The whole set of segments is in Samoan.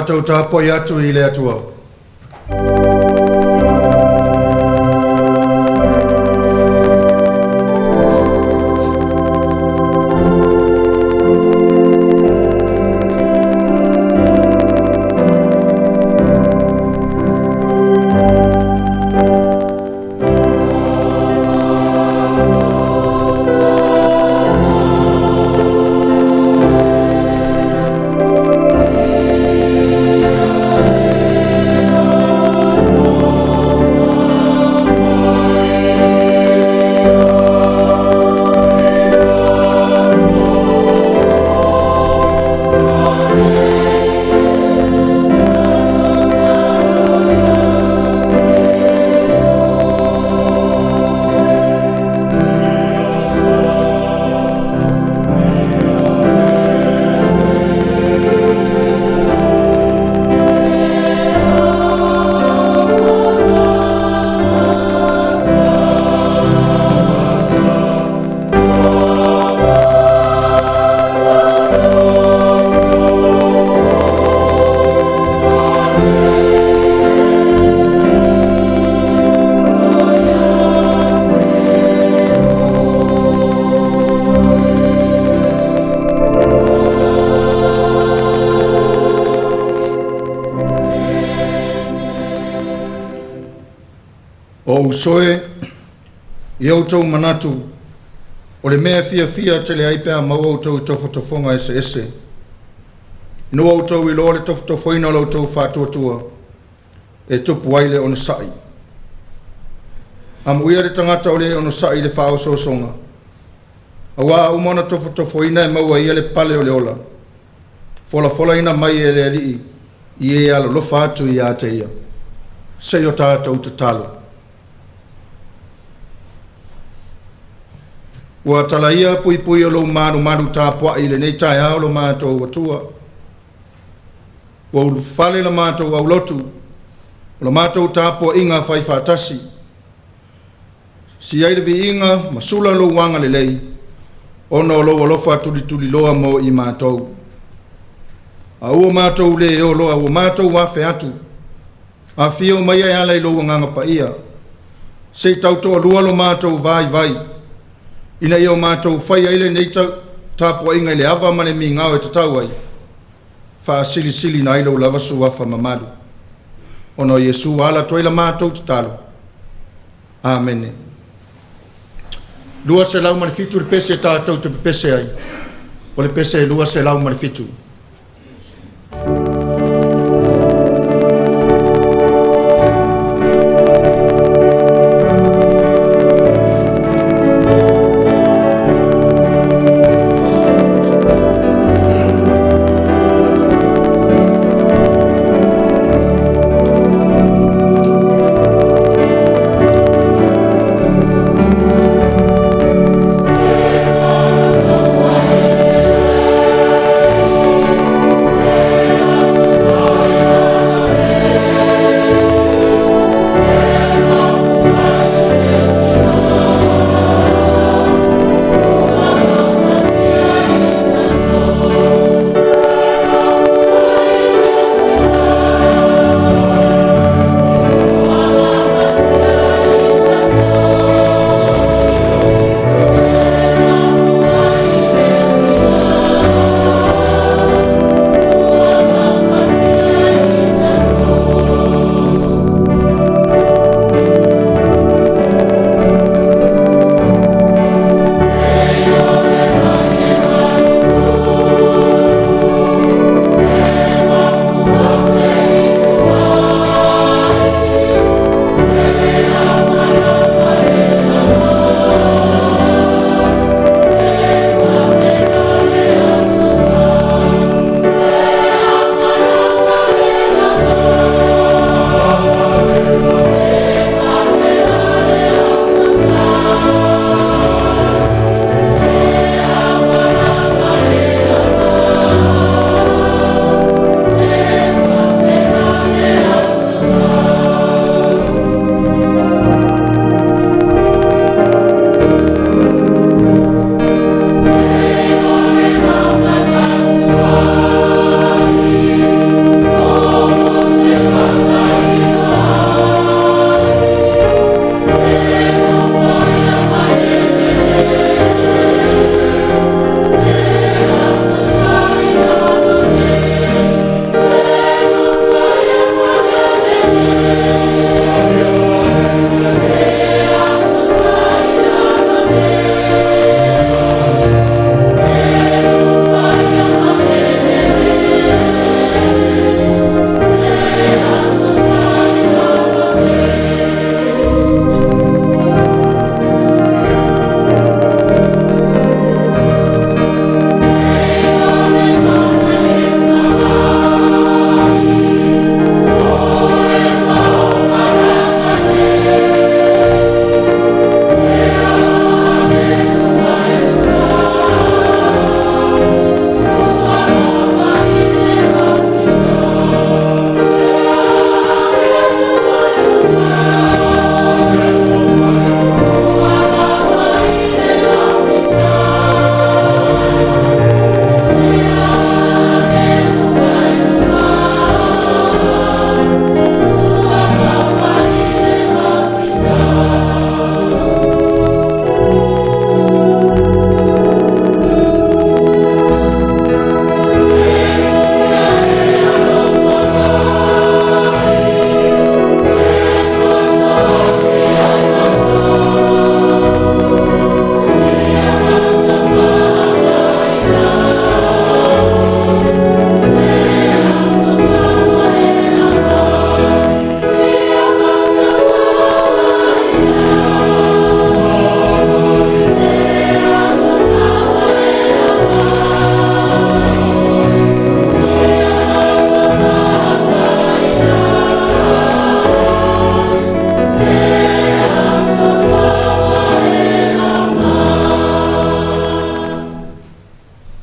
Tatou tapuai atu i le Atua. O uso e, ia outou manatu o le mea e fiafia tele ai pe a maua outou i tofotofoga eseese, ina ua outou iloa le tofotofoina o lo outou faatuatua e tupu ai le onosai. Amuia le tagata o le onosai i le faaosoosoga, aua a uma ona tofotofoina e maua e ia le pale o le ola, folafolaina mai e le Alii i e alolofa atu ia te Ia. Se i o tatou tatalo. Ua talaia puipui o lou malumalu tapuai i lenei taeao lo matou Atua. Ua ulufale la matou aulotu, o la matou tapuaiga fai faatasi. Si ai le viiga ma sula lou agalelei, ona o lou alofa tulituliloa mo i matou. A ua matou le oloa, ua matou afe atu, afio mai e ala i lou agaga paia, se i tautoalua lo matou vaivai, ina ia o matou fai ai lenei tapuaiga i le ava ma le migao e tatau ai, faasilisiliina ai lou lava suafa mamalu. Ona o Iesu ala atu ai la matou tatalo. Amene. 207 le pese tatou te pepese ai. O le pese 207.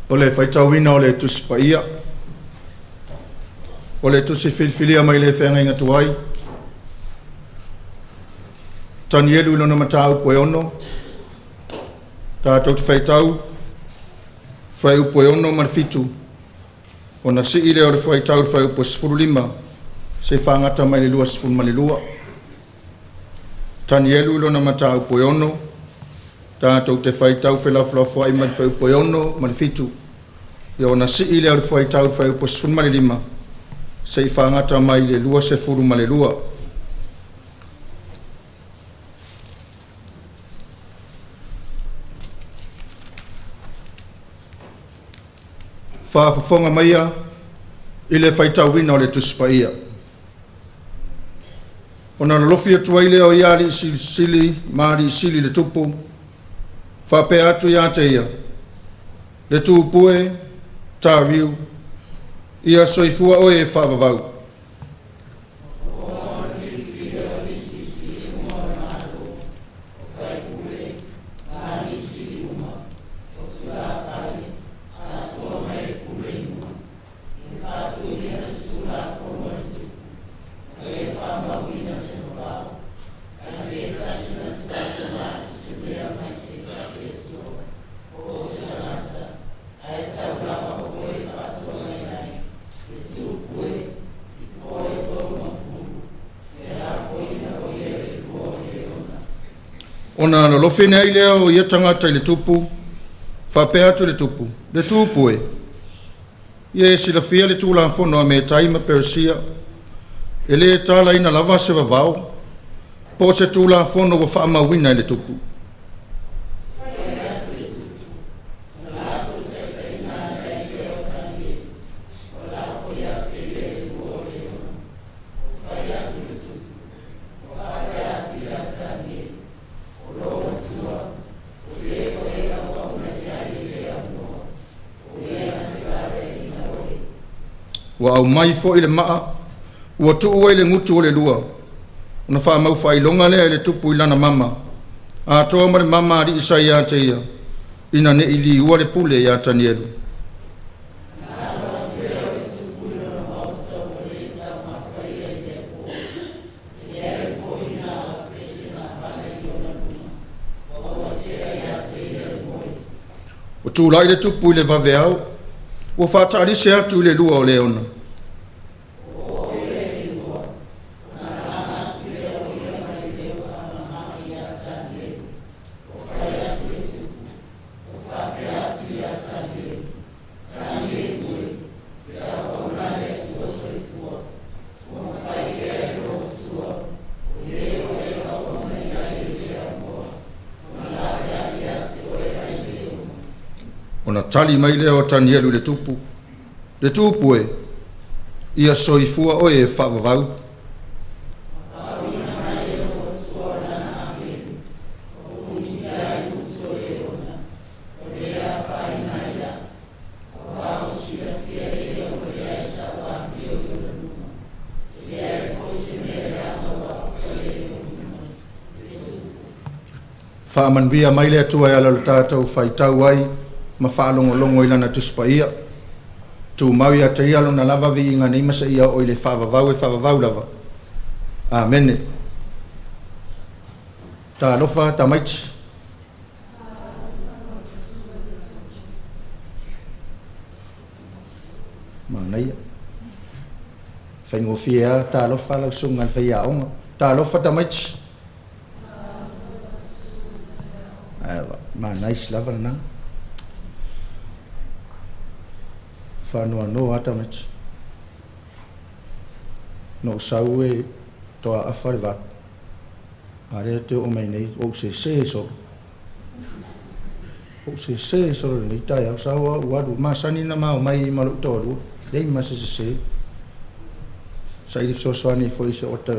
O le faitauina o le Tusi Paia, o le tusi filifilia mai le feagaiga tuai, Tanielu i lona mataupu e 6, tatou te faitau fuaiupu e 6 ma le 7, ona sii lea o le fuaitau i le fuaiupu e 15, se i fagata mai le 22. Tanielu i lona mataupu e 6, tatou te faitau felafolafoai mai le fuaiupu e 6 ma le 7, ia ona sii lea o le fuaitau i le fuaiupu e 15, se i fagata mai le 22. Faafofoga maia i le faitauina o le Tusi Paia. Ona lolofi atu ai lea o ia alii silisili ma alii sili le tupu, faapea atu ia te ia, le tupu e, Tariu, ia soifua oe e faavavau. Ona lolofi nei lea o ia tagata i le tupu, faapea atu le tupu, le tupu e, ia e silafia le Tulafono a Metai ma Peresia, e le talaina lava se vavao, po o se Tulafono ua faamauina e le tupu. Ua aumai foi le maa, ua tuu ai le gutu o le lua, ona faamau faailoga lea e le tupu i lana mama, atoa ma le mama alii sa ia te ia, ina ne i liua le pule ia Tanielu. Ua tulai le tupu i le vaveao, ua faataalise atu i le lua o Leona. Ona tali mai lea o Tanielu i le tupu, le tupu e, ia soifua oe e faavavau. Faamanuia mai le Atua e ala o le tatou faitau ai ma faalogologo i lana Tusi Paia. Tumau ia te ia lona lava viiga nei ma seia oo i le faavavau e faavavau lava. Amene. Talofa tamaiti. Manaia. Faigofie lava talofa lau susuga i le faiaoga. Talofa tamaiti. Manais lava lena. Faanoanoa lava tamaiti. Na ou sau e toa afa le 8. A lea te oo mai nei, ou sese solo. Ou sese solo lenei taeao, sau au alu, masani na mao mai ma lou toalua, leai ma se sese. Saili fesoasoani foi se ota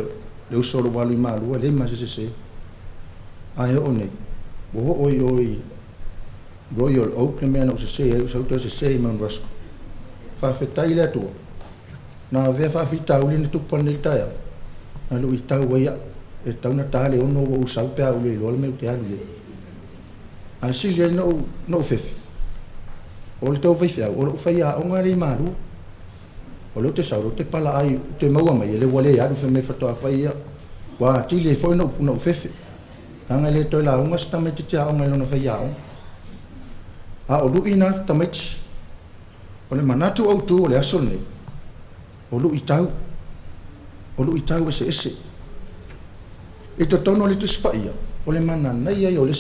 le uso o lou alu i Malua, leai ma se sese. Ae oo nei, ua oo i o i Royal Oak le mea na ou sese ai, ou sau toe sese i Mount Roskill. Faafetai le Atua, na avea faafitauli na tupu ananei i le taeao, na luitau ai au, e tatau ona ta le 6 ua ou sau pe a ou le iloa le mea ou te alu i ai. Ae sili ai na ou fefe, o le tou faifeau, o lou faiaoga lea i Malua. O lea ou te sau, o lea ou te palaai, ou te maua mai, e le ua le alu, fai mai faatoa fai ia. Ua atili ai foi na ou fefe. Leaga e le toe lauga se tamaitiiti aoga i lona faiaoga. A o lui na tamaiti. O le manatu autu o le aso lenei, o luitau. O luitau eseese. I totonu o le Tusi Paia, o le mananaia ia o le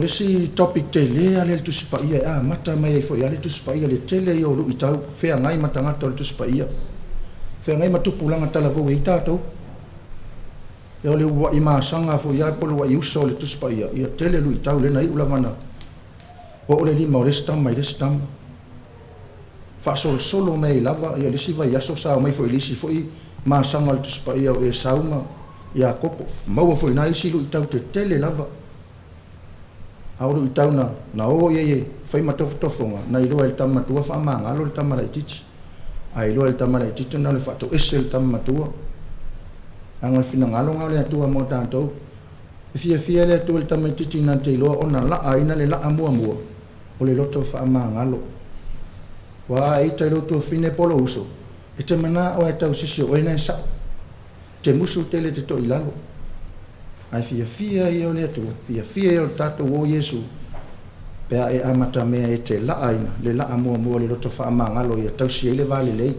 isi topic tele lea le Tusi Paia e amata mai ai foi le Tusi Paia, le tele ia o luitau feagai ma tagata o le Tusi Paia. Feagai ma tupulaga talavou e i tatou. Ia o le uluai masaga foi ia po o le uluai uso o le Tusi Paia, ia tele luitau lea na iu lava na oo le lima o le isi tama i le isi tama. Faasolosolo mai lava ia le isi vaiaso sa omai foi i le isi foi masaga o le Tusi Paia o Esau ma Iakopo. Maua foi na isi luitau tetele lava. A o luitau na o i ai e fai ma tofotofoga, na iloa e le tama matua faamagalo le tama laitiiti. A iloa e le tama laitiiti na o le faatoese le tama matua. Leaga o le finagalo na o le Atua mo tatou. E fiafia le Atua i le tamaitiiti na te iloa ona laaina le laa muamua o le loto faamagalo. Ua a ita i lou tuafafine po o lou uso, e te manao e tausisi o oe na e sao. Te musu tele te toi lalo. Ae fiafia ia o le Atua, fiafia ia o le tatou o Iesu, pe a e amata mea e te laaina le laa muamua o le loto faamagalo ia tausi ai le valelei.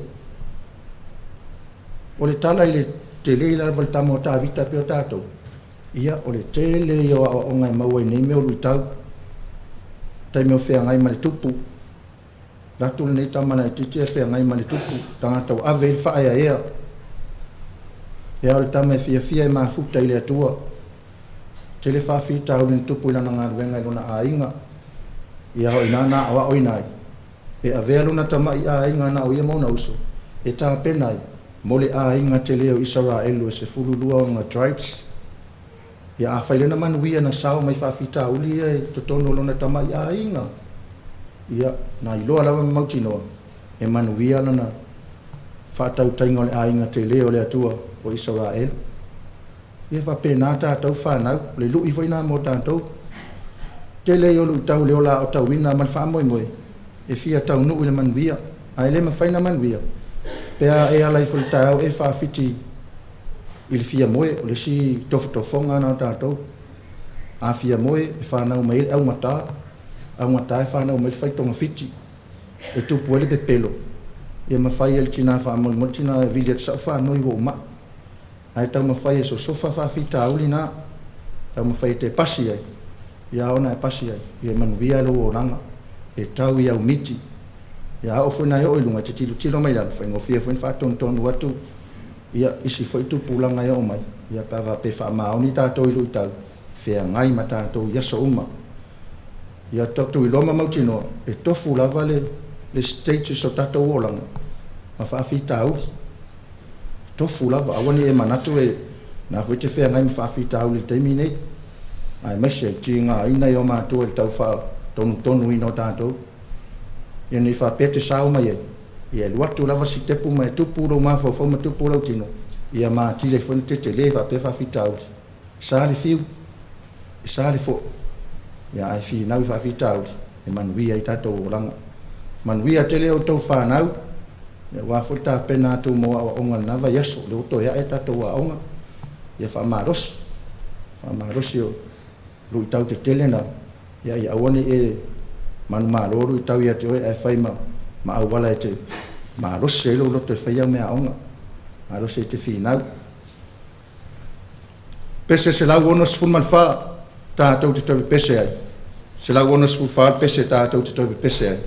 O le tala i le tele lava le tama o Tavita pe o tatou, ia o le tele ia o aoaoga e maua i nei mea o luitau. Taimi o feagai ma le tupu, latu lenei tama laitiiti e feagai ma le tupu, tagata ua ave i le faaeaea. Ia o le tama e fiafia e mafuta i le Atua. Tele faafitauli na tupu i lana galuega i lona aiga. Ia o ina na aoaoina ai, e avea lona tamai aiga na o ia ma ona uso, e tapena ai mo le aiga tele o Isaraelu e 12 ona tribes. Ia afai lena manuia na sao mai faafitauli ia i totonu o lona tamai aiga, ia na iloa lava ma mautinoa, e manuia lana faatautaiga o le aiga tele o le Atua o Isaraelu. Ia faapena tatou whanau, le lui foi nā mō tātou. Tele i o luitau le ola o tauina ma le faamoemoe, e fia taunuu i le manuia, ae le mafai na manuia, pe a e ala ifo i le taeao e faafiti i le fia moe, o le isi tofotofoga na o tātou. A fia moe e whanau mai le augata, augata e whanau mai le whaitonga fiti, e tupu ai le pepelo, ia mawhai e le tina whaamolemole, tina e vili atu sau whanoi ua umai. Ae taumafai e sosofa faafitauli na, taumafai e te pasi ai, ia ona e pasi ai, ia manuia lou olaga, e tau i au miti. Ia oo foi na e oo i luga, te tilotilo mai lalo, faigofie foi na faatonutonu atu, ia isi foi tupulaga e oo mai, ia pe a faapea e faamaoni tatou i luitau, feagai ma tatou i aso uma. Ia tatou iloa ma mautinoa e tofu lava le stages o tatou olaga ma faafitauli, tofu lava. Aua ne i e manatu e na foi e te feagai ma faafitauli i le taimi nei, aemaise e tigaina i o matua i le tau faatonutonuina o tatou. Ia nei faapea e te sao mai ai, ia e alu atu lava sitepu ma e tupu lou mafaufau ma tupu lou tino, ia ma atili ai foi ona tetele faapea faafitauli. E sa le fiu, e sa le foi, ia ae finau i faafitauli e manuia ai tatou olaga. Manuia tele outou fanau, aua foi le tapena atu mo aoaoga i lena vaiaso, lea ua toe ae tatou aoga, ia faamalosi, faamalosi o luitau tetele na, ia aua ne i e manumalo luitau ia te oe, ae fai ma auala e te malosi ai lou loto e fai au meaaoga, malosi e te finau. Pese 164 tatou te toe pepese ai. 164 pese tatou te toe pepese ai.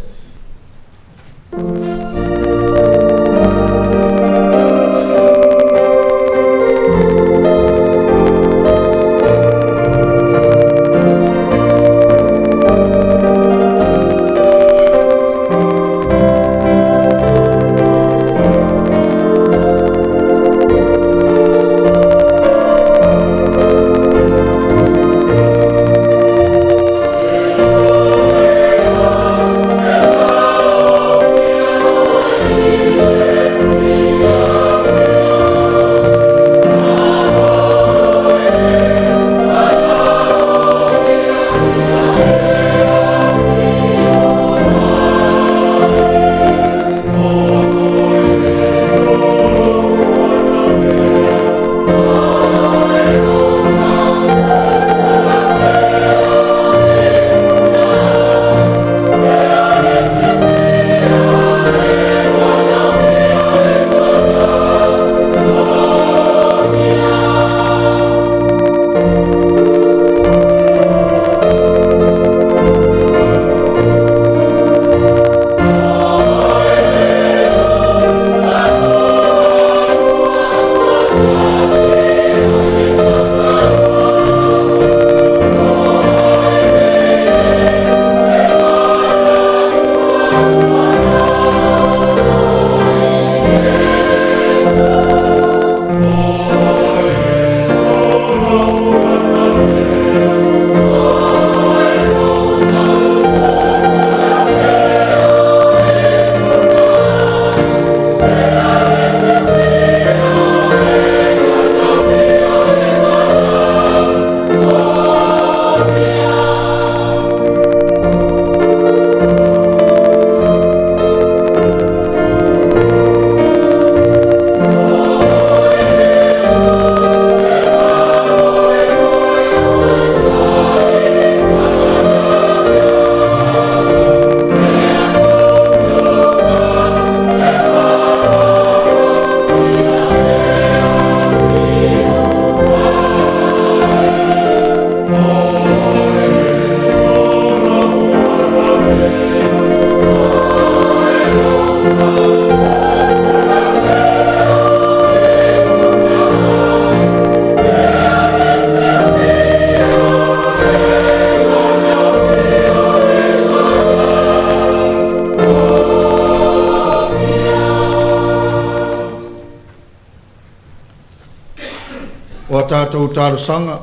O a tatou talosaga,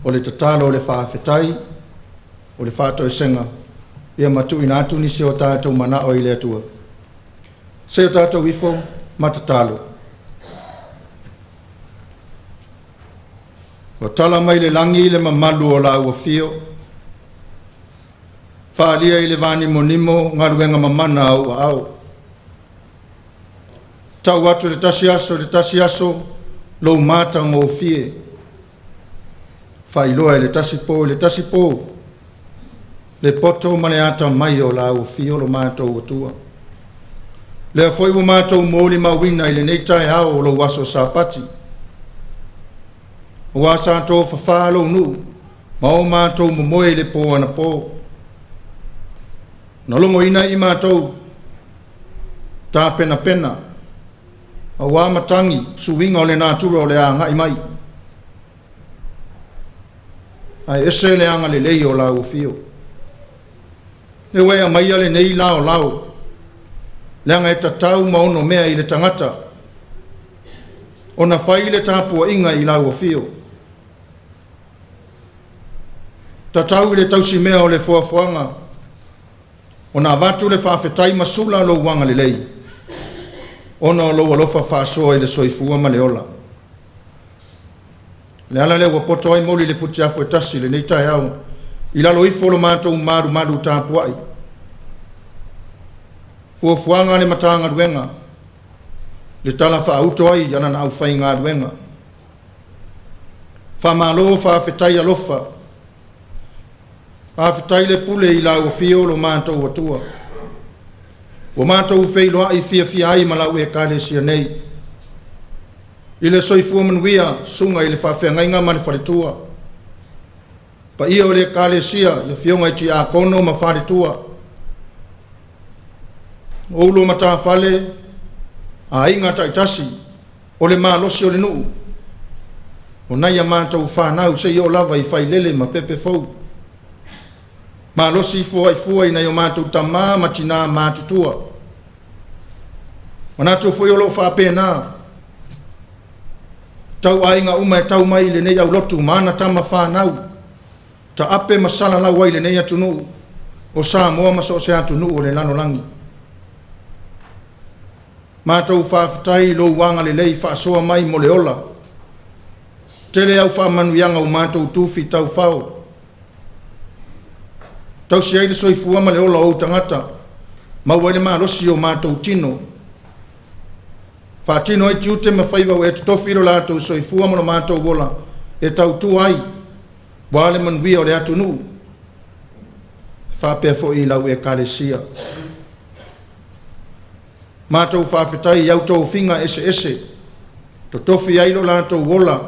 o le tatalo o le faafetai, o le faatoesega, ia ma tuuina atu nisi o tatou manao i le Atua. Se o tatou ifo ma tatalo. Ua tala mai le lagi le mamalu o lau afio, faalia i le vanimonimo galuega mamana a ou aao. Tau atu le tasi aso le tasi aso lou matagofie, faailoa e le tasi po i le tasi po le poto ma le atamai o lau afio lo matou Atua. Lea foi ua matou molimauina i lenei taeao o lou aso Sapati, ua sa tofafā lou nuu ma o matou momoe i le po anapo. Na logoina i matou tapenapena aua matagi suiga o le natura o le agai mai. Ae ese le agalelei o lau afio. Le ua e aumaia lenei laolao, leaga e tatau ma onomea i le tagata ona fai le tapuaiga i lau afio. Tatau i le tausimea o le foafoaga ona avatu le faafetai ma sula lou agalelei, ona o lou alofa faasoa i le soifua ma le ola. Le ala lea ua poto ai moli i le futiafu e tasi i lenei taeao, i lalo ifo o lo matou malumalu tapuai. Fuafuaga a le Matagaluega, le tala faauto ai a lana aufaigaluega. Faamalo faafetai alofa, faafetai le pule i lau afio lo matou Atua. Ua matou feiloai fiafia ai ma lau Ekalesia nei, i le soifua manuia, susuga i le faafeagaiga ma le faletua, paia o le Ekalesia, i afioga i tiakono ma faletua, o ulu o matafale, aiga taitasi, o le malosi o le nuu, o nai a matou fanau seia oo lava i failele ma pepe fou, malosi foai fua i nai o matou tamā ma tinā matutua. Manatu foi o lo o faapena tau aiga uma e tau mai i lenei aulotu ma ana tama fanau, taape ma salalau ai lenei atunuu o Samoa ma so o se atunuu o le lalolagi. Matou faafetai i lou agalelei faasoa mai mo le ola, tele au faamanuiaga ua matou tufi taufao, tausi ai le soifua ma le ola o ou tagata, maua ai le malosi o matou tino, faatino ai tiute ma faiva ua e totofi lo latou soifua ma lo matou ola e tautua ai, aua le manuia o le atunuu, faapea foi i lau Ekalesia. Matou faafetai i au tofiga eseese, totofi ai lo latou ola,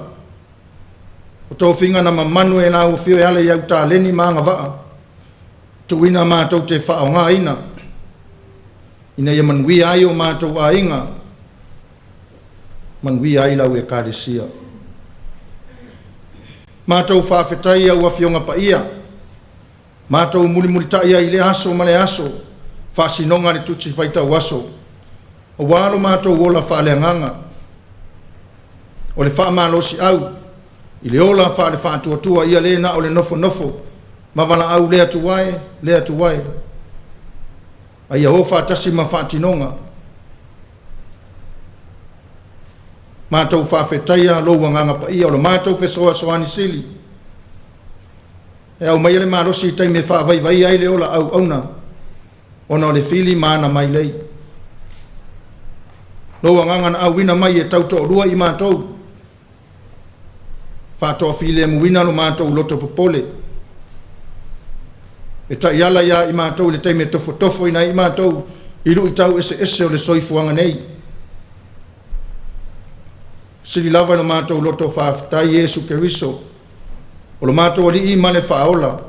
o tofiga na mamanu e lau afio e ala i au taleni ma agavaa, tuuina matou te faaaogaina, ina ia manuia ai o matou aiga, manuia ai lau Ekalesia. Matou faafetai i au afioga paia, matou mulimulitai ai i le aso ma le aso, faasinoga le Tusi Faitau Aso, aua lo matou ola faaleagaga, o le faamalosiau i le ola faale-faatuatua, ia le na o le nofonofo ma valaau le atu ae, a ia o faatasi ma faatinoga. Matou faafetaia lou agaga paia o le matou fesoasoani sili, e aumaia le malosi i taimi e faavaivaia ai le ola auauna, ona o le fili ma ana mailei. Lou agaga na auina mai e tautoalua i matou, faatoafilemuina lo matou loto popole, e taiala ia i matou i le taimi e tofotofoina ai i matou i luitau eseese o le soifuaga nei. Sili lava i lo matou loto faafetai Iesu Keriso, o lo matou alii ma le faaola,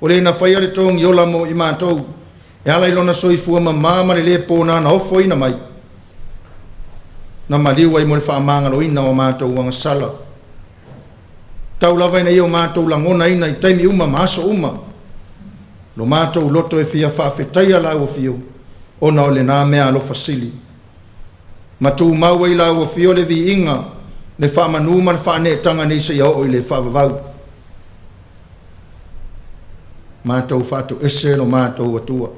o le na faia le togi ola mo i matou, e ala i lona soifua mamā ma le lē pōnā na ofoina mai, na maliu ai mo le faamagaloina o matou agasala. Tau lava ina ia o matou lagonaina i taimi uma ma aso uma, lo matou loto e fia faafetaia lau afio, ona o lena mea alofa sili. Ma tumau ai lau afio le viiga, le faamanu ma le faaneetaga nei seia oo i le faavavau. Matou faatoese lo matou Atua.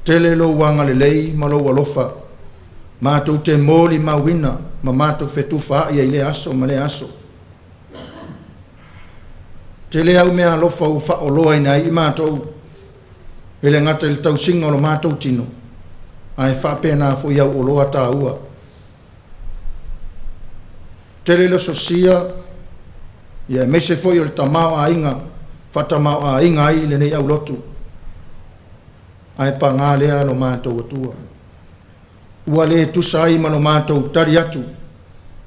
Tele lou agalelei ma lou alofa, matou te molimauina ma matou fetufaai ai i lea aso ma lea aso. Tele au mea alofa ua faaoloaina ai i matou, e le gata i le tausiga o lo matou tino, ae faapena foi au oloa taua. Tele le sosia, ia aemaise foi o le tamaoaiga, faatamaoaiga ai lenei aulotu, ae paga lea lo matou Atua. Ua le tusa ai ma lo matou tali atu,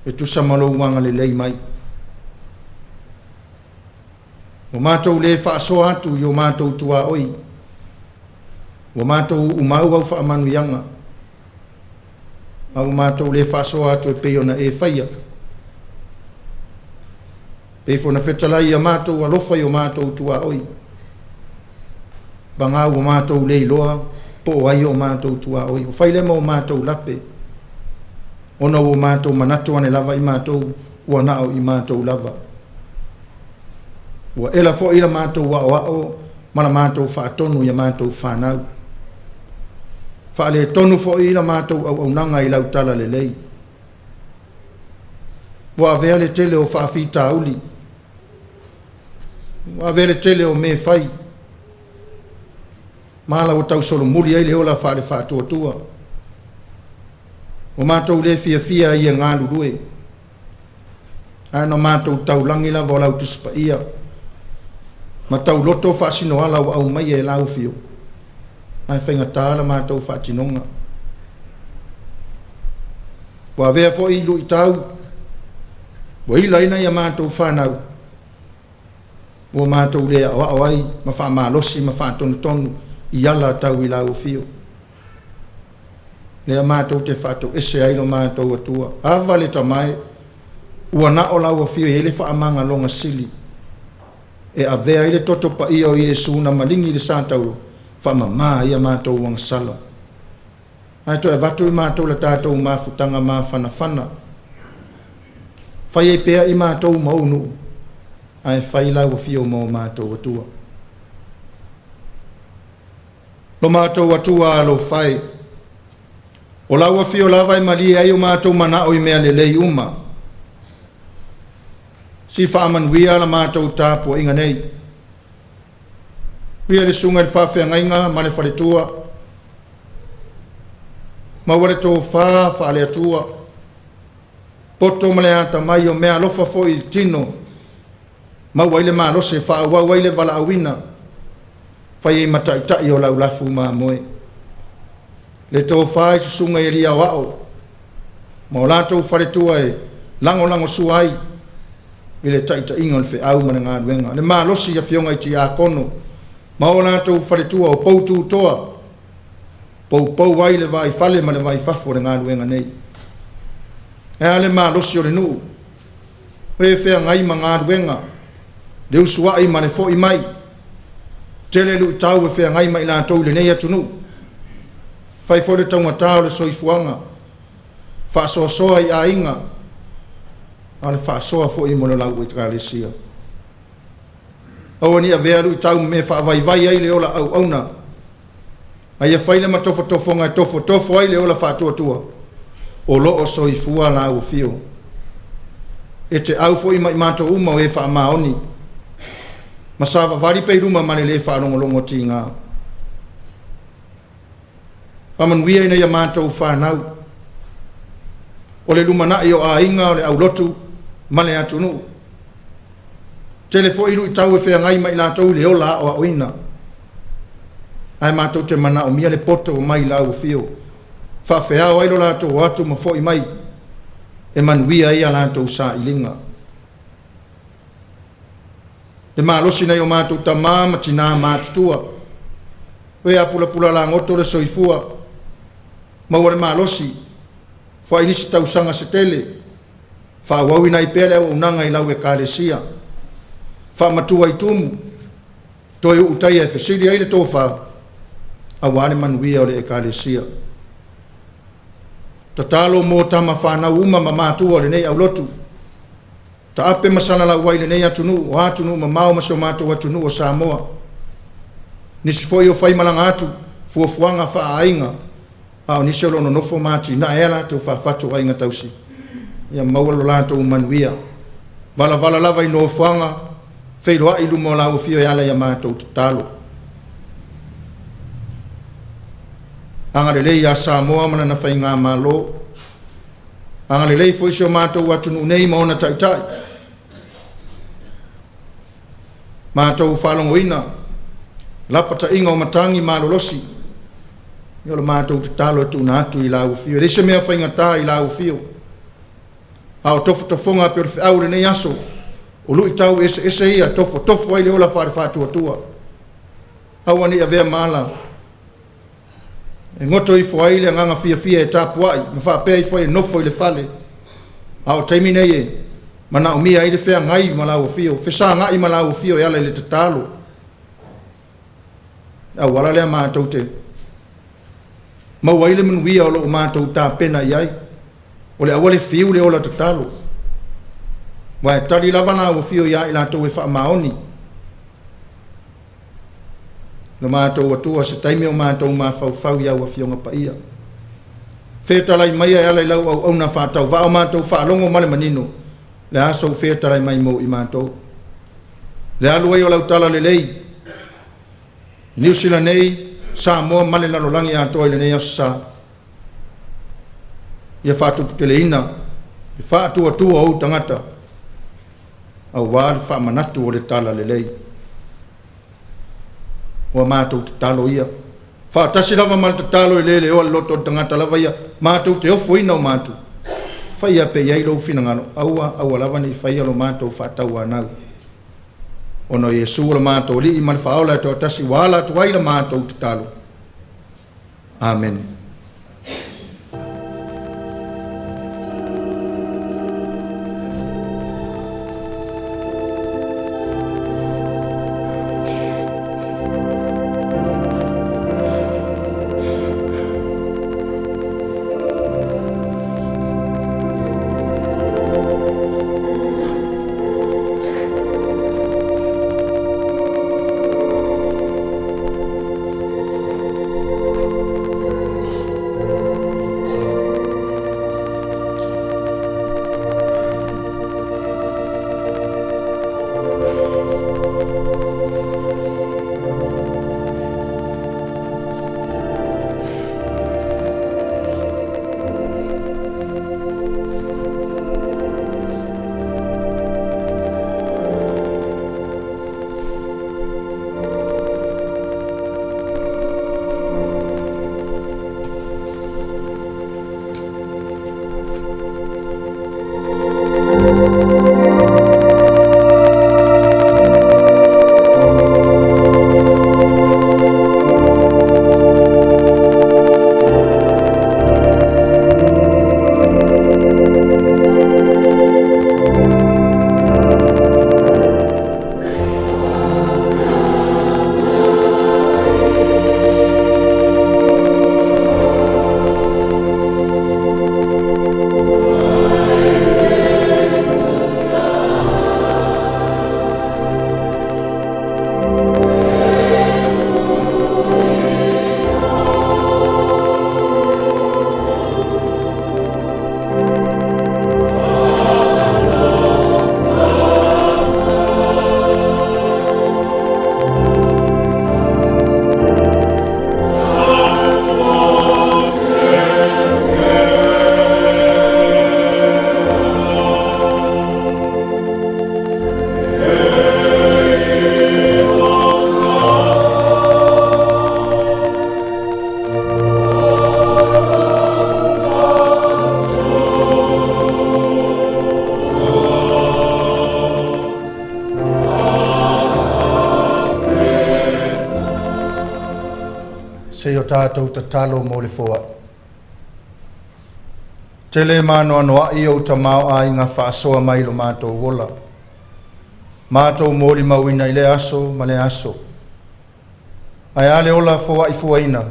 e tusa ma lou agalelei mai. Ua matou le faasoa atu i o matou tuaoi, ua matou uumau au faamanuiaga, a ua matou le faasoa atu e pei ona e faia. Pei foi ona fetalai ia matou alofa i o matou tuaoi. Paga ua matou le iloa po o ai o matou tuaoi, ua fai lea ma o matou lape, ona ua matou manatu ane lava i matou ua na o i matou lava. Ua ela foi la matou aoao ma la matou faatonu i a matou fanau. Faaletonu foi la matou auaunaga i lau talalelei. Ua avea le tele o faafitauli, ua avea le tele o mea fai, ma ala ua tausolomuli ai le ola faale-faatuatua. Ua matou le fiafia ai e galulue, ae na matou taulagi lava o lau Tusi Paia ma tauloto faasinoala ua aumaia e lau afio, ae faigata la matou faatinoga. Ua avea foi luitau ua ilaina ia matou fanau, ua matou le aoao ai ma faamalosi ma faatonutonu i ala tau i lau afio. Lea matou te faatoese ai lo matou Atua. Ava le tamae, ua na o lau afio e i ai le faamagaloga sili, e avea ai le toto paia o Iesu na maligi le sa tauro, faamama ai a matou agasala. Ae toe avatu i matou le tatou mafutaga mafanafana, fai ai pea i matou ma ou nuu, ae fai lau afio ma o matou Atua. Lo matou Atua alofa e, o lau afio lava e malie ai o matou manao i mea lelei uma. Si faamanuia la matou tapuaiga nei. Ia le susuga i le faafeagaiga ma le faletua, maua le tofa faale-Atua, poto ma le atamai o mea alofa foi i le tino, maua ai le malosi e faaauau ai le valaauina, fai ai ma taitai o lau lafu mamoe. Le tofa i susuga i alii aoao ma o latou faletua e lagolagosua ai i le taitaiga o le feau ma le galuega. Le malosi i afioga i tiakono ma o latou faletua o poututoa, poupou ai le vaifale ma le vaifafo o le galuega nei. E a le malosi o le nuu, e feagai ma galuega, le usuai ma le foi mai, tele luitau e feagai ma i latou i lenei atunuu, fai foi le taugata o le soifuaga, faasoasoa i aiga, a o le faasoa foi mo le lau ekalesia. Aua ne i avea luitau ma mea e faavaivai ai le ola auauna, a ia fai le matofotofoga e tofotofo ai le ola faatuatua, o lo o soifua lau afio. E te au foi ma i matou uma o e faamaoni, ma savavali pea i luma ma le le faalogologo tiga. Faamanuia ina ia matou fanau, o le lumanai o aiga, o le aulotu ma le atunuu. Tele foi luitau e feagai ma i latou i le ola aoaoina, ae matou te manaomia le poto mai lau afio, faafeao ai lo latou o atu ma foi mai, e manuia ai a latou sailiga. Le malosi nai o matou tamā ma tinā matutua, e apulapula lagoto le soifua, maua le malosi, foai nisi tausaga se tele, faaauauina ai pea le auaunaga i lau ekalesia, faamatua i tumu, toe uutaia e fesili ai le tofa, aua le manuia o le ekalesia. Tatalo mo tama fanau uma ma matua o lenei aulotu, taape ma salalau ai lenei atunuu, o atunuu mamao ma si o matou atunuu o Samoa. Nisi foi o faimalaga atu, fuafuaga faaaiga, a o nisi o lo o nonofo ma atinae a latou faafatu aiga tausi, ia maua lo latou manuia. Valavala lava i nofoaga, feiloai i luma o lau afio e ala ia matou tatalo. Agalelei ia Samoa ma lana faigamalo, agalelei foi si o matou atunuu nei ma ona taitai. Matou faalogoina lapataiga o matagi malolosi, ia o le matou tatalo e tuuna atu i lau afio. E leai se mea faigata i lau afio, a o tofotofoga pei o le feau o lenei aso, o luitau eseese ia tofotofo ai le ola faale-faatuatua. Aua ne i avea ma ala e goto ifo ai le agaga fiafia e tapuai ma faapea ifo ai e nofo i le fale, a o taimi nei e manaomia ai le feagai ma lau afio, fesagai ma lau afio e ala i le tatalo. Le auala lea matou te maua ai le manuia o loo matou tapena i ai. O le auala e fiu le ola tatalo, aua e tali lava la ua afio ia i latou e faamaoni. Le matou Atua, se taimi o matou mafaufau i au Afioga Paia, fetalai maia e ala i lau auauna faatauvaa o matou faalogo ma le manino le aso ua fetalai mai mo i matou. Le alu ai o lau tala lelei, Niu Sila nei, Samoa ma le lalolagi atoa i lenei aso sa, ia faatuputeleina le faatuatua o ou tagata, aua le faamanatu o le tala lelei. Ua matou tatalo ia, faatasi lava ma le tatalo e le leoa le loto o le tagata lava ia, matou te ofoina o matou, faia pe i ai lou finagalo, aua aua lava ne i faia lo matou faatauanau. Ona o Iesu o le matou Alii ma le Faaola e toatasi ua ala atu ai la matou tatalo. Amene. Se i o tatou tatalo mo le foai. Tele ma anoanoai ou tamaoaiga faasoa mai lo matou ola. Matou molimauina i lea aso ma lea aso. Ae a le ola foai fuaina?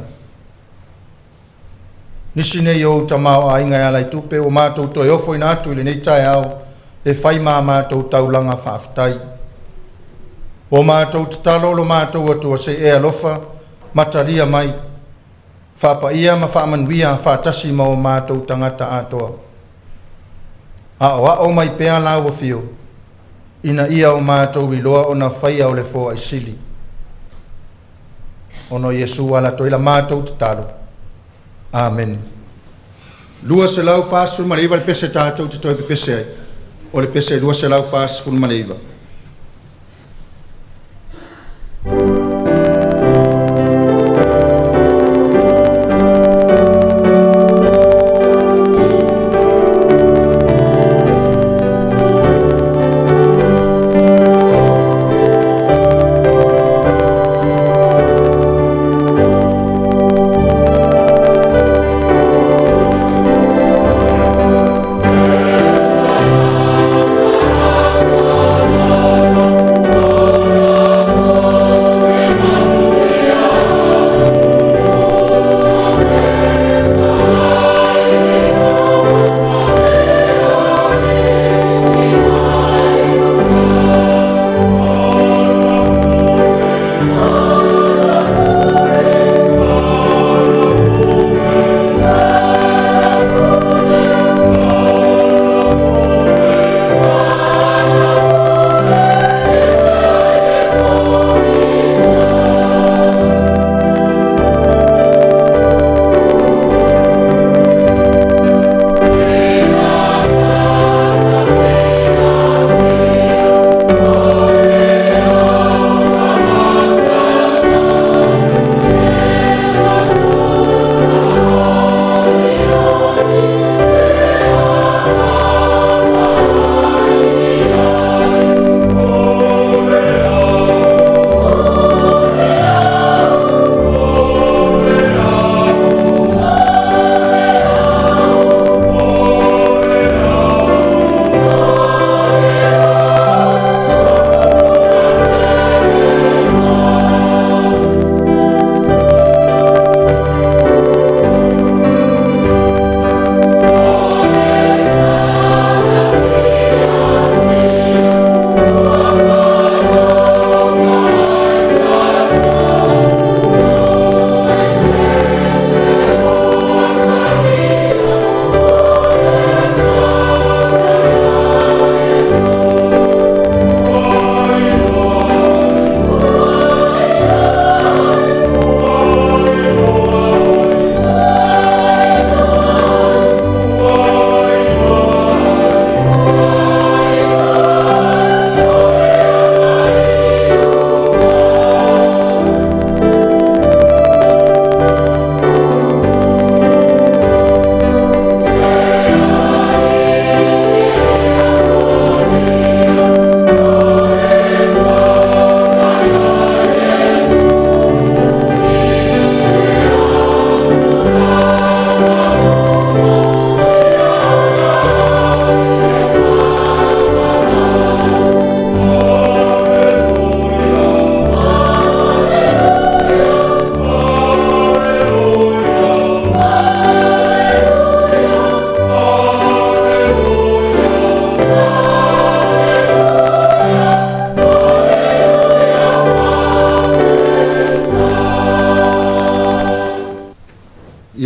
Nisi nei ou tamaoaiga e ala i tupe ua matou toe ofoina atu i lenei taeao e fai ma matou taulaga faafetai. Ua matou tatalo lo matou Atua se i e alofa ma talia mai, faapaia ma faamanuia faatasi ma o matou tagata atoa. Aoao mai pea lau afio, ina ia o matou iloa ona faia o le foai sili. Ona o Iesu ala atu ai la matou tatalo. Amene. 249 le pese tatou te toe pepese ai. O le pese 249.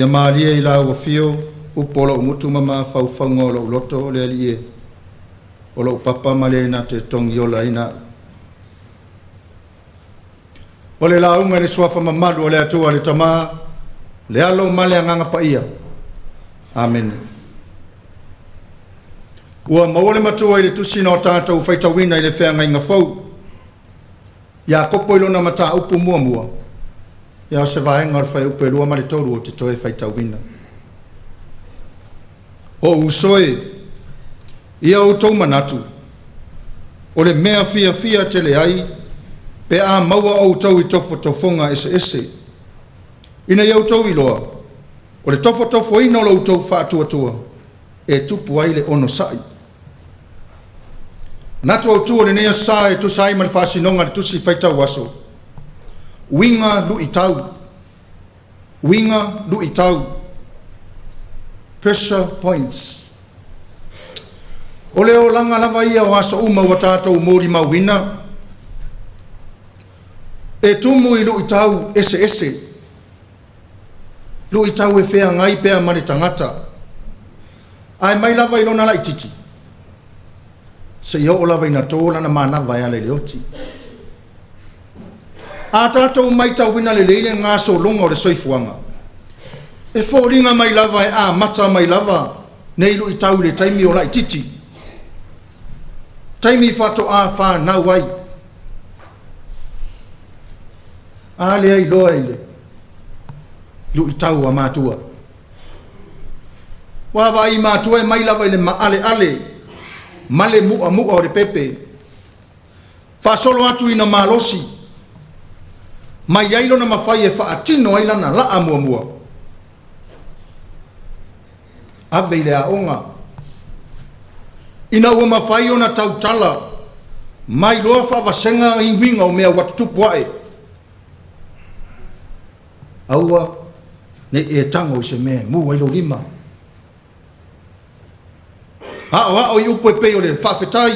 Ia malie i lau afio upu o lou gutu ma mafaufauga o lou loto, le Alii e, o lou papa ma le na te togiolaina au. O le lauga i le suafa mamalu o le Atua le Tama, le Alo ma le Agaga Paia. Amene. Ua maua le matua i le tusi na o tatou faitauina i le feagaiga fou. Iakopo i lona mataupu muamua, ia o se vaega o le fuaiupu e 2 ma le 3 o te toe faitauina. O uso e, ia outou manatu, o le mea fiafia tele ai, pe a maua outou i tofotofoga eseese. Ina ia outou iloa, o le tofotofoina o lo outou faatuatua, e tupu ai le onosai. Manatu autu o lenei aso Sa e tusa ai ma le faasinoga a le tusi faitau aso, uiga luitau, uiga luitau, pressure points. O le olaga lava ia o aso uma ua tatou molimauina, e tumu i luitau eseese, luitau e feagai pea ma le tagata, ae mai lava i lona laititi, seia oo lava ina to lana manava e ala i le oti. A tatou matauina lelei le gasologa o le soifuaga, e foliga mai lava e amata mai lava nei luitau i le taimi o laititi, taimi faatoa fanau ai. A lea iloa i le luitau a matua. Ua vaai matua e mai lava i le maaleale ma le muamu'a o le pepe, faasolo atu ina malosi, mai ai lona mafai e faatino ai lana laa muamua. Ave i le aoga, ina ua mafai ona tautala, mai loa faavasega i uiga o mea ua tutupu ae. Aua ne i e tago i se mea e mu ai lou lima. Aoao i upu e pei o le faafetai,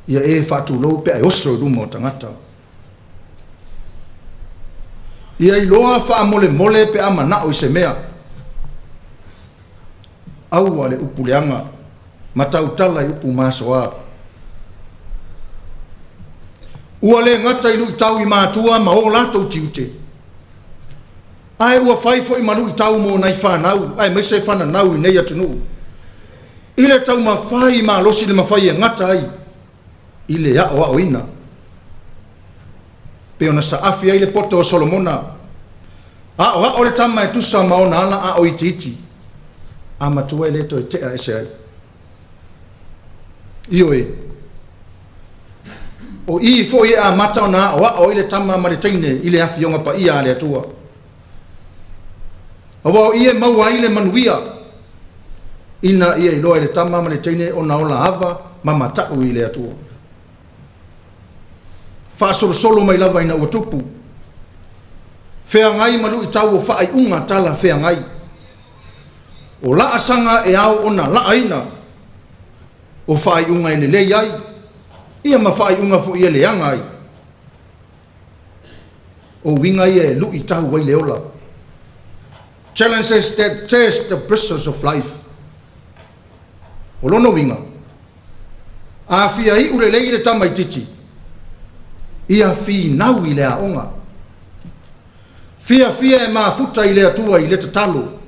ia e faatulou pe a e oso i luma o tagata. Ia iloa faamolemole pe a manao i se mea. Aua le upu leaga, ma tautala i upu masoa. Ua le gata i luitau i matua ma o latou tiute, ae ua fai foi ma luitau mo nai fanau, aemaise fananau i nei atunuu, i le taumafai malosi le mafai e gata ai i le aoaoina. Pe ona saafi ai le poto o Solomona, aoao le tama e tusa ma ona ala a o itiiti, a matua e le toe tea ese ai. Ioe, o i foi e amata ona aoao ai le tama ma le teine i le afioga paia a le Atua. Aua o i e maua ai le manuia, ina ia iloa e le tama ma le teine ona ola ava ma matau i le Atua. Faasolosolo mai lava ina ua tupu, feagai ma luitau o faaiuga talafeagai. O laasaga e ao ona laaina, o faaiuga e lelei ai, ia ma faaiuga foi e leaga ai. O uiga ia e luitau ai le ola. Challenges that test the pressures of life. O lona uiga, a fia iu lelei le tamaititi, ia finau i le aoga. Fiafia e mafuta i le Atua i le tatalo.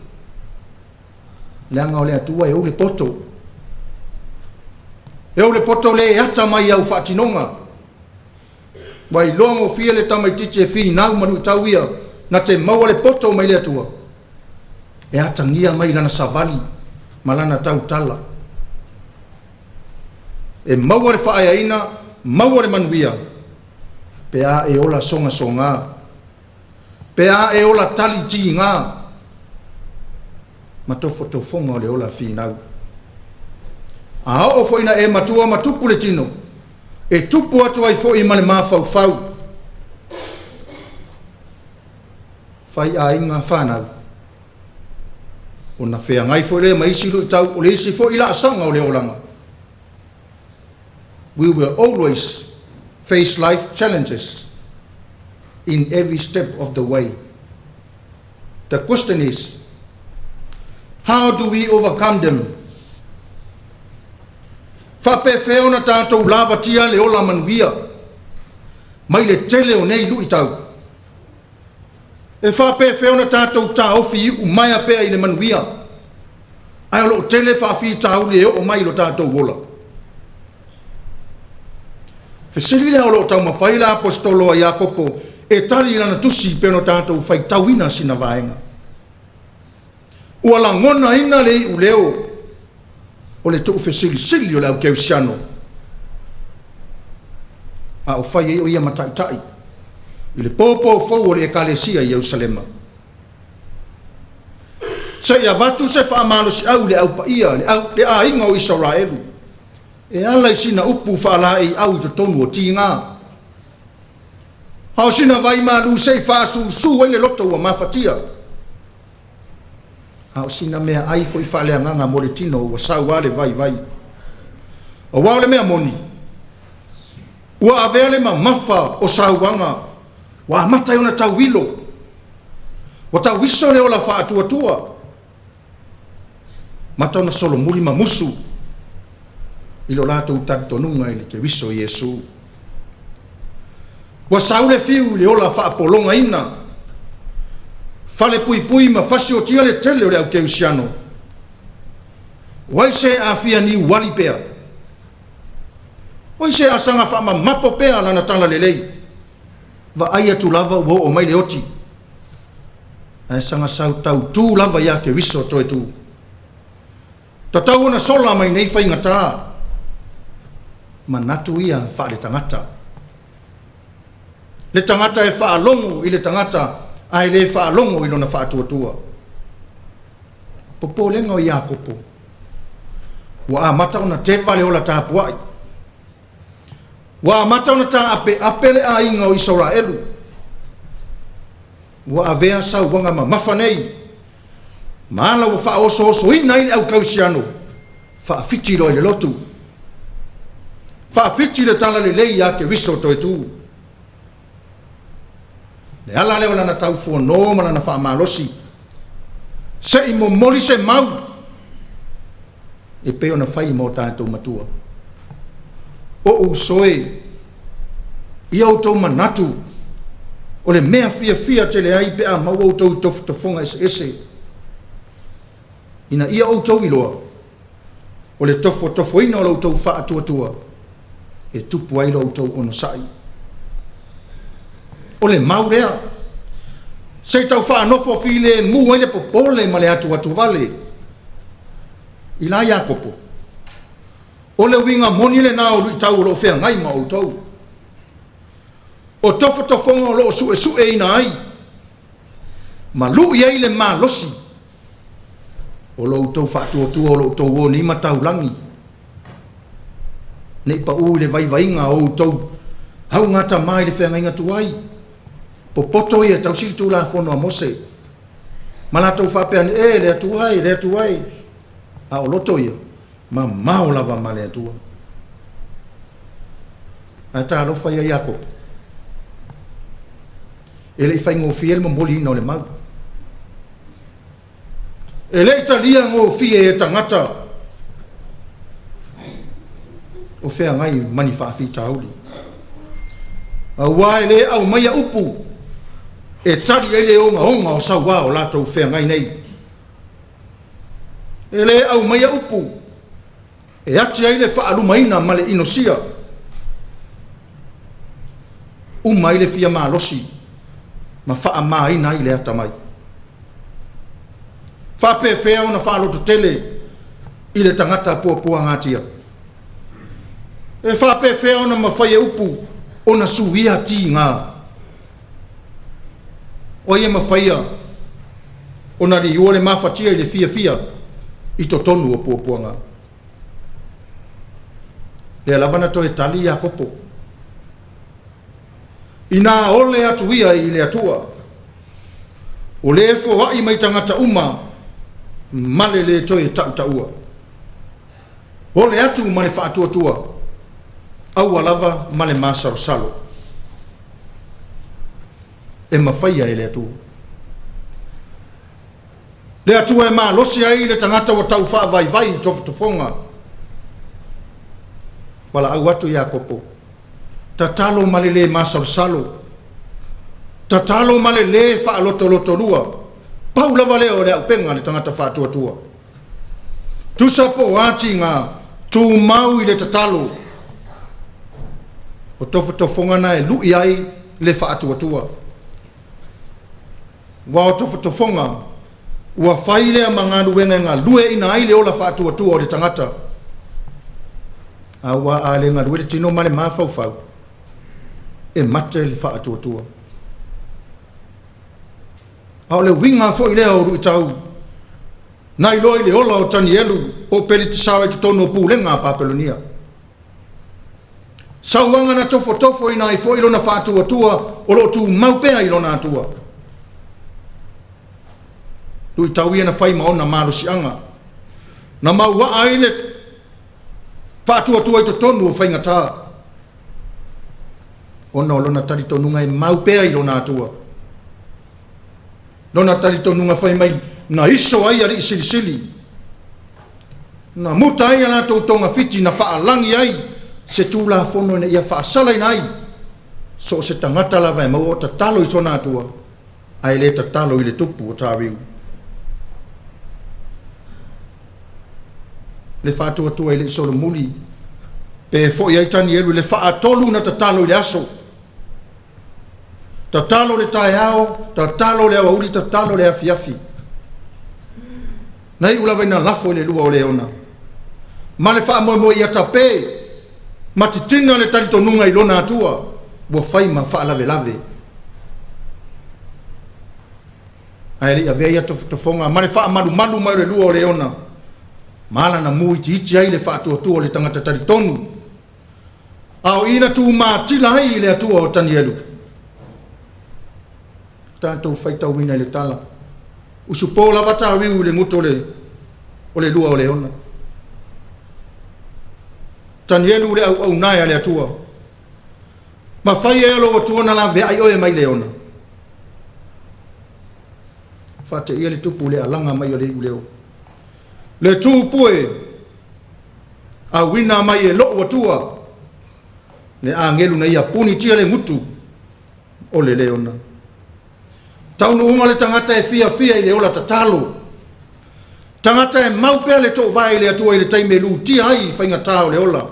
Leaga o le Atua e ou le poto. E ou le poto le e ata mai au faatinoga. Ua iloa gofie le tamaititi e finau ma luitau ia, na te maua le poto mai le Atua. E atagia mai lana savali ma lana tautala. E maua le faaeaina, maua le manuia, pe a e ola sogasoga, pe a e ola tali tiga, ma tofotofoga o le ola finau. A oo foi na e matua ma tupu le tino, e tupu atu ai foi ma le mafaufau. Fai aiga fanau, ona feagai foi lea ma isi luitau o le isi foi laasaga o le olaga. We will always face life challenges in every step of the way. The question is, how do we overcome them? Faapefea ona tatou lavatia le ola manuia mai le tele o nei luitau? E faapefea ona tatou taofi iumaea pea i le manuia ae o loo tele faafitauli e oo mai i lo tatou ola? Fesili lea o loo taumafai le aposetolo a Iakopo e tali i lana tusi pe ona tatou faitauina sina vaega. Ua lagonaina le iuleo o le tuufesilisili o le au kerisiano a o fai ai o ia mataitai i le pōpō fou o le Ekalesia i Ierusalema. Se i avatu se faamalosiau i le aupaia, le aiga o Isaraelu, e ala i sina upu faalaeiau i totonu o tiga. A o sina vai malu se i faasusu ai le loto ua mafatia. A o sina mea ai foi faaleagaga mo le tino ua saua le vaivai. Auā o le mea moni, ua avea le mamafa o sauaga, ua amata ai ona tauilo, ua tauiso le ola faatuatua, mata ona solomuli ma musu i lo latou talitonuga i le Keriso Iesu. Ua sau le fiu i le ola faapologaina, falepuipui ma fasiotia le tele o le au kerisiano. O ai se afia niuali pea? O ai se asaga faamamapo pea lana tala lelei? Vaai atu lava ua oo mai le oti, ae saga sau tautū lava ia Keriso toe tū. Tatau ona sola mai nei faigata, manatu ia faaletagata. Le tagata e faalogo i le tagata ae le faalogo i lona faatuatua. Popolega o Iakopo, ua amata ona teva le ola tapuai. Ua amata ona taapeape le aiga o Isaraelu. Ua avea sauaga mamafa nei, ma ala ua faaosoosoina ai le au kerisiano, faafiti loa i le lotu. Faafiti le tala lelei ia Keriso toe tū. Le ala lea o lana taufuanō ma lana faamalosi, se i momoli se mau e pei ona fai ma o tatou matua. O uso e, ia outou manatu o le mea fiafia tele ai pe a maua outou i tofotofoga eseese, ina ia outou iloa o le tofotofoina o lo outou faatuatua e tupu ai lo outou onosai. O le mau lea, se i tau faanofo filemu ai le popole ma le atuatuvale. I la Iakopo, o le uiga moni lena o luitau o loo feagai ma outou. O tofotofoga o loo suesueina ai, ma lui ai le malosi o lo outou faatuatua o lo outou o nei mataulagi, nei pau i le vaivaiga o outou augatama i le feagaiga tuai. Popoto ia tausi le Tulafono a Mose, ma latou faapea ane, e le Atua e, le Atua e, a o loto ia, mamao lava ma le Atua. Ae talofa ia Iakopo, e le i faigofie le momoliina o le mau. E le i talia gofie e tagata o feagai mani faafitauli. Auā e le aumaia upu e tali ai le ogaoga o sauā o latou feagai nei. E le aumaia upu e ati ai le faalumaina ma le inosia. Uma ai le fia malosi ma faamaina ai le atamai. Faapefea ona faalototele i le tagata puapuagatia. E faapefea ona mafai e upu ona suia tiga. O ai e mafaia ona liua le mafatia i le fiafia i totonu o puapuaga. Lea lava na toe tali Iakopo. Ina ole atu ia i le Atua, o le foai mai tagata uma ma le le toe tautaua. Ole atu ma le faatuatua, aua lava ma le masalosalo. E mafaia e le Atua. Le Atua e malosi ai le tagata ua tau faavaivai i tofotofoga. Valaau atu Iakopo, tatalo ma le lē masalosalo, tatalo ma le lē faalotolotolua. Pau lava lea o le auupega a le tagata faatuatua. Tusa po o a tiga, tumau i le tatalo. O tofotofoga na e lui ai le faatuatua. Ua o tofotofoga ua fai lea ma galuega e galueaiina ai le ola faatuatua o le tagata. Aua a le galue le tino ma le mafaufau, e mate le faatuatua. A o le uiga foi lea o luitau na iloa i le ola o Tanielu po o Peletisara i totonu o pulega a Papelonia. Sauaga na tofotofoina ai foi lona faatuatua o lo o tumau pea i lona Atua. Luitau ia na fai ma ona malosiaga, na mauaa ai le faatuatua i totonu o faigata, ona o lona talitonuga e mau pea i lona Atua. Lona talitonuga fai mai na iso ai alii silisili, na muta ai a latou togafiti, na faalagi ai se tulafono ina ia faasalaina ai so o se tagata lava e maua o tatalo i sona Atua, ae le tatalo i le tupu o Tariu. Le faatuatua i le solomuli, pe foi ai Tanielu i le faatolu na tatalo i le aso. Tatalo le taeao, tatalo le aoauli, tatalo le afiafi. Na iu lava ina lafo i le lua o leona. Ma le faamoemoe ia tape, ma titina le talitonuga i lona Atua, ua fai ma faalavelave. Ae le i avea ia tofotofoga ma le faamalumalu mai o le lua o leona, ma ala na mu itiiti ai le faatuatua o le tagata talitonu, a o i na tumatila ai i le Atua o Tanielu. Tatou faitauina i le tala, usupo lava Tariu i le guto o le lua o leona. Tanielu le auaunae a le Atua, ma fai e lou Atua na laveai oe mai leona. Faateia le tupu le alaga mai o le iuleo. Le tu pue auina mai e lou Atua, le agelu na ia punitia le gutu o le leona. Taunuuga le tagata e fiafia i le ola tatalo. Tagata e mau pea le toovae i le Atua i le taimi e lutia ai i faigata o le ola.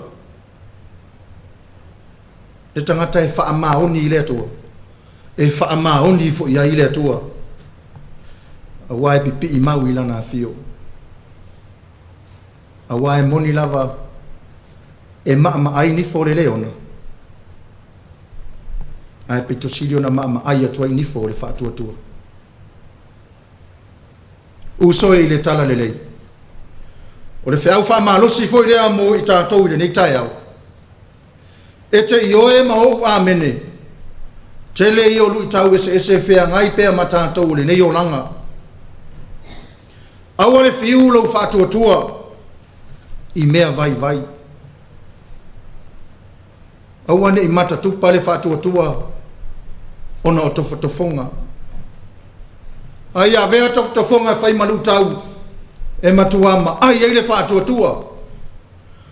Le tagata e faamaoni i le Atua, e faamaoni foi ai le Atua, aua e pipii mau i lana afio. Aua e moni lava e maamaai nifo o le leona, ae pito sili ona maamaai atu ai nifo o le faatuatua. Uso e i le tala lelei, o le feau faamalosi foi lea mo i tatou i lenei taeao. E te ioe ma ou amene, tele ia o luitau eseese e feagai pea ma tatou o lenei olaga. Aua le fiu lou faatuatua i mea vaivai. Aua ne i matatupa le faatuatua ona o tofotofoga. Ai avea tofotofoga e fai ma luitau e matua maai ai le faatuatua.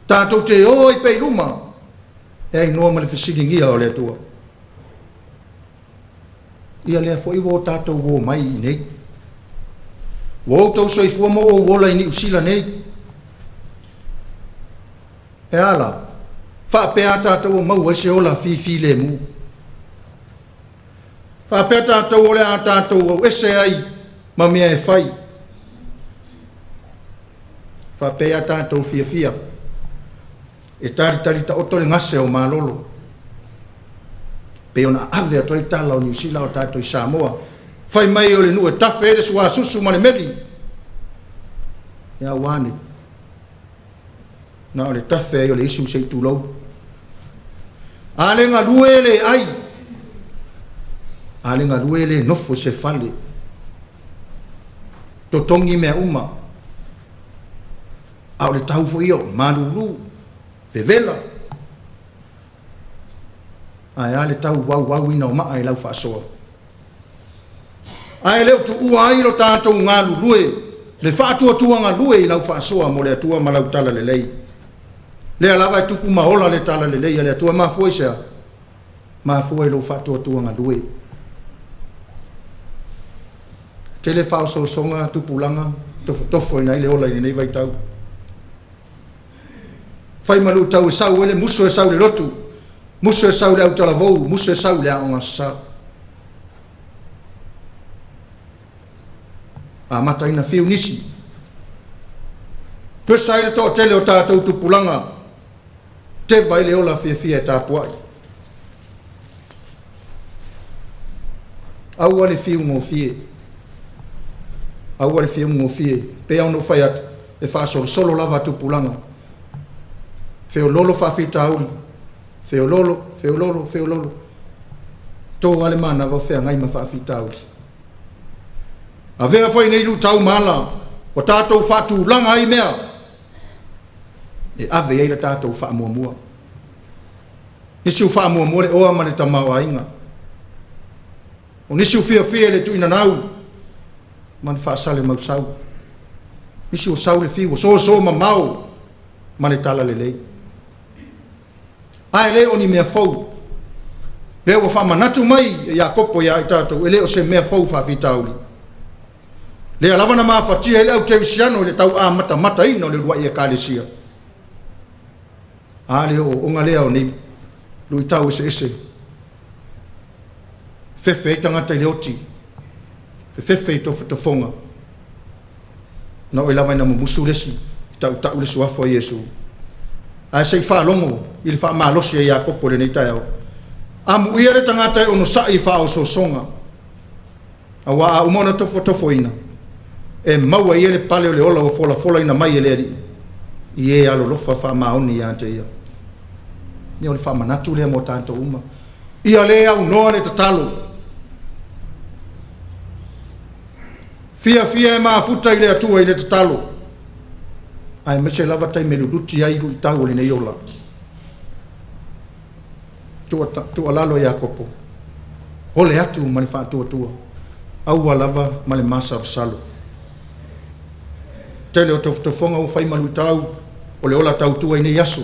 Tatou te o ai pea i luma e ainoa ma le fesiligia o le Atua. Ia lea foi ua o tatou o mai i nei. Ua outou soifua ma ou ola i Niu Sila nei. E ala, faapea tatou o maua ai se ola fifilemu. Faapea tatou o le a tatou au ese ai ma mea e fai. Faapea tatou fiafia e talitali taoto le gase o malolo. Pe ona ave atu ai tala o Niu Sila o tatou i Samoa. Fai mai o le nuu e tafe ai le suasusu ma le meli. Ia ua ane. Na o le tafe ai o le isu se i tulou. A le galue le ai. A le galue le nofo i se fale. Totogi mea uma. A o le tau foi ia o malulu, vevela. Ae a le tau auauina o maa i lau faasoa. Ae le o tuua ai lo tatou galulue Le faatuatuagalue i lau faasoa mo le Atua ma lau talalelei. Lea lava e tupu ma ola le talalelei a le Atua, mafua i se a? Mafua i lou faatuatuagalue. Tele faaosoosoga tupulaga tofotofoina ai le ola i lenei vaitau. Fai ma luitau e sau ai le musu e sau i le lotu, musu e sau i le autalavou, musu e sau i le aoga Aso Sa. Amata ai ona fiu nisi, pesa ai le toatele o tatou tupulaga, teva ai le ola fiafia e tapuai. Aua le fiu gofie, aua le fiu gofie, pei ona ou fai atu, e faasolosolo lava tupulaga, feoloolo faafitauli, feoloolo, feoloolo, feoloolo, to lava le manava o feagai ma faafitauli. Avea foi nei luitau ma ala ua tatou faatulaga ai mea e ave i ai le tatou faamuamua. Nisi ua faamuamua le oa ma le tamaoaiga, o nisi ua fiafia i le tuuinanau ma le faasale-mausau, nisi ua sau le fiu ua soso mamao ma le talalelei. Ae le o ni mea fou, lea ua faamanatu mai e Iakopo ia i tatou, e le o se mea fou faafitauli. Lea lava na mafatia ai le au kerisiano i le tau amatamataina o le uluai ekalesia. A le ooooga lea o nei luitau eseese, fefe ai tagata i le oti, fefefe i tofotofoga, na oo lava ina mumusu le isi, tautau le suafa o Iesu. Ae se i faalogo i le faamalosi a Iakopo i lenei taeao. Amuia le tagata e onosai i faaosoosoga, aua a uma ona tofotofoina, e maua e ia le pale o le ola ua folafolaina mai e le Alii, i e alolofa faamaoni ia te ia. Ia o le faamanatu lea mo tatou uma. Ia le aunoa le tatalo. Fiafia e mafuta i le Atua i le tatalo, aemaise lava taimi e luluti ai luitau o lenei ola. Tuualalo Iakopo, ole atu ma le faatuatua, aua lava ma le masalosalo. Tele o tofotofoga ua fai ma luitau o le ola tautua i nei aso,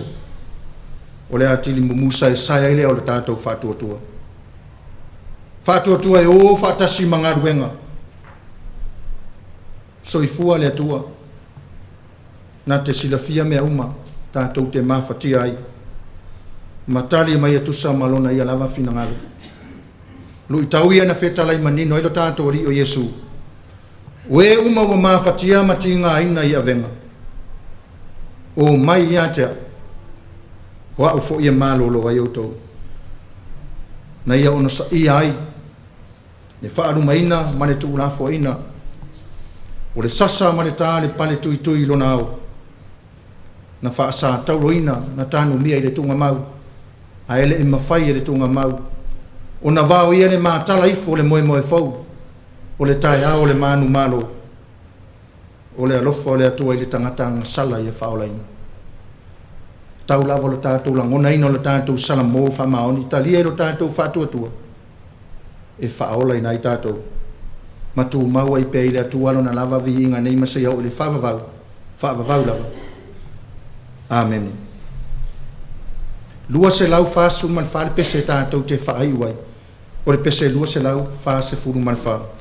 o le atili mumu saesae ai lea o le tatou faatuatua. Faatuatua e o faatasi ma galuega. Soifua le Atua, na te silafia mea uma tatou te mafatia ai, ma tali mai e tusa ma lona ia lava finagalo. Luitau ia na fetalai manino ai lo tatou Alii o Iesu, o e uma ua mafatia ma tigaina i avega, o mai ia te au, o au foi e malolo ai outou. Na ia onosaia ai le faalumaina ma le tuulafoaina, o le sasa ma le ta le pale tuitui i lona ao, na faasatauloina na tanumia i le tuugamau, ae le i mafai e le tuugamau ona vaoia le matala ifo o le moemoe fou, o le taeao o le manumalo, o le alofa o le Atua i le tagata agasala ia faaolaina. Tau lava o le tatou lagonaina o le tatou salamo faamaoni, talia i lo tatou faatuatua, e faaolaina ai tatou, ma tumau ai pea i le Atua lona lava viiga nei ma seia oo i le faavavau, faavavau lava. Amene. 244 le pese tatou te faaiu ai, o le pese 244.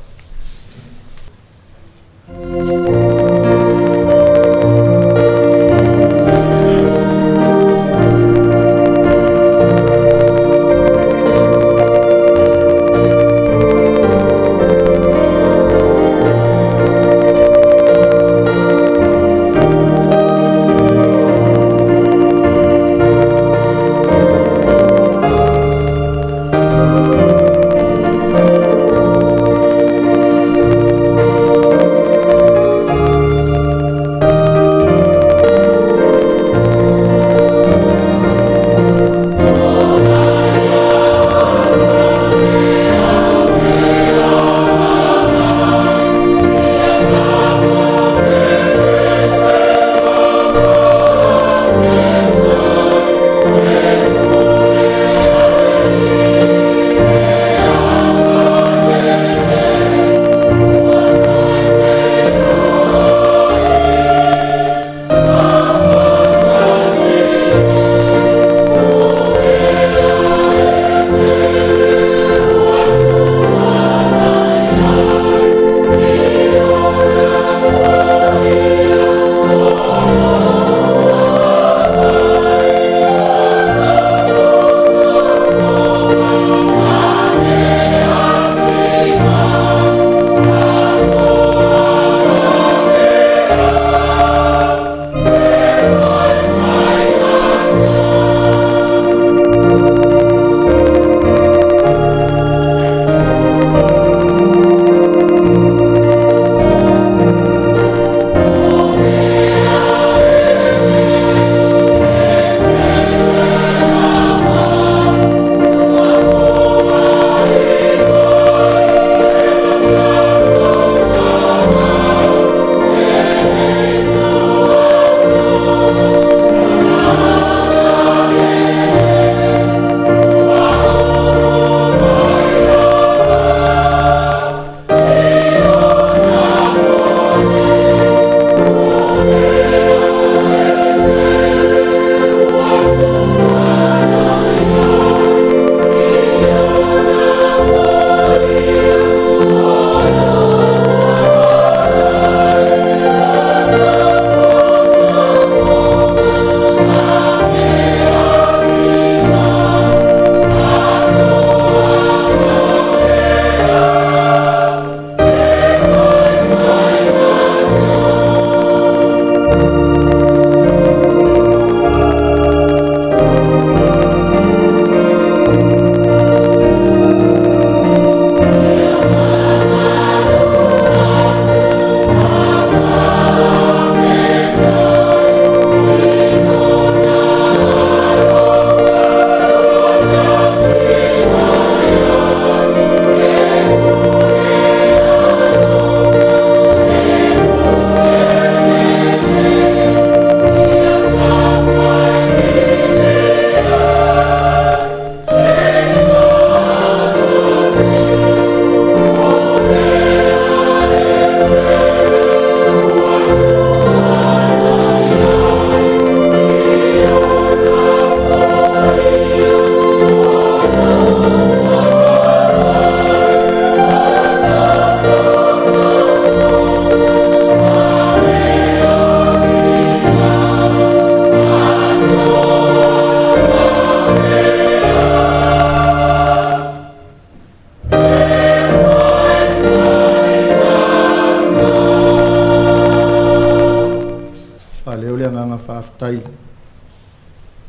agaga faafetai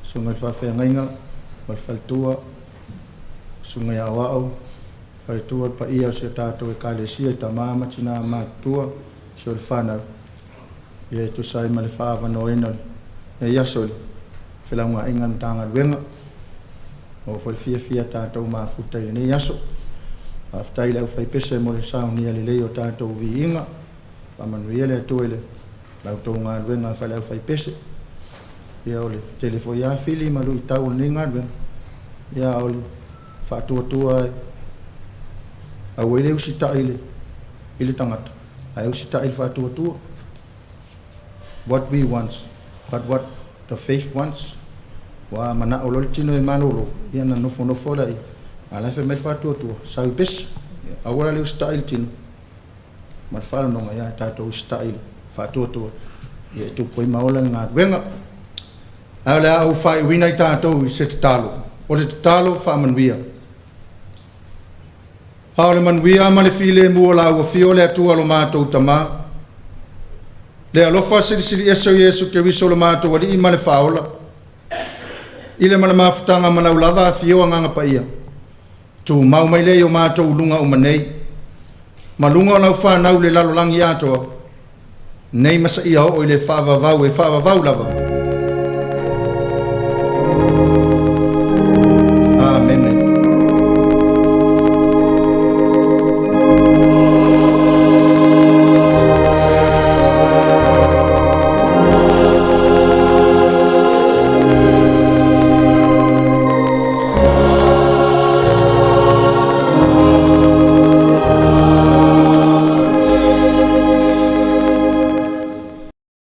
susuga i le faafeagaiga ma le faletua, susuga i aoao, faletua, le paia o si o tatou Ekalesia i tama ma tina matutua, si o le fanau, ia e tusa ai ma le faaavanoaina o lenei aso i le felaugaaiga a le Matagaluega. Maua foi le fiafia tatou mafuta i lenei aso. Faafetai i le aufaipese mo le saunia lelei o tatou viiga. Faamanuia le Atua i le la outou galuega faale-aufaipese. Ia o le tele foi lava fili ma luitau o lenei galuega, ia a o le faatuatua aua le usitai i le tagata, ae usitai i le faatuatua. What we want, but what the faith wants. Ua manao loa le tino e malolo, ia ona nofonofo lea, a o la e fai mai le faatuatua, sau i pese. Aua la le usitai i le tino, ma le faalogo, ia tatou usitai i le faatuatua, ia e tupu ai ma ola le galuega. Ae o le a ou faaiuina i tatou i se tatalo. O le tatalo faamanuia. A o le manuia ma le filemu o lau afio le Atua lo matou Tama, le alofa silisili ese o Iesu Keriso lo matou Alii ma le Faaola, i le ma le mafutaga ma lau lava afio Agaga Paia, tumau mai lea i o matou luga uma nei, ma luga o lau fanau i le lalolagi atoa, nei ma seia oo i le faavavau e faavavau lava.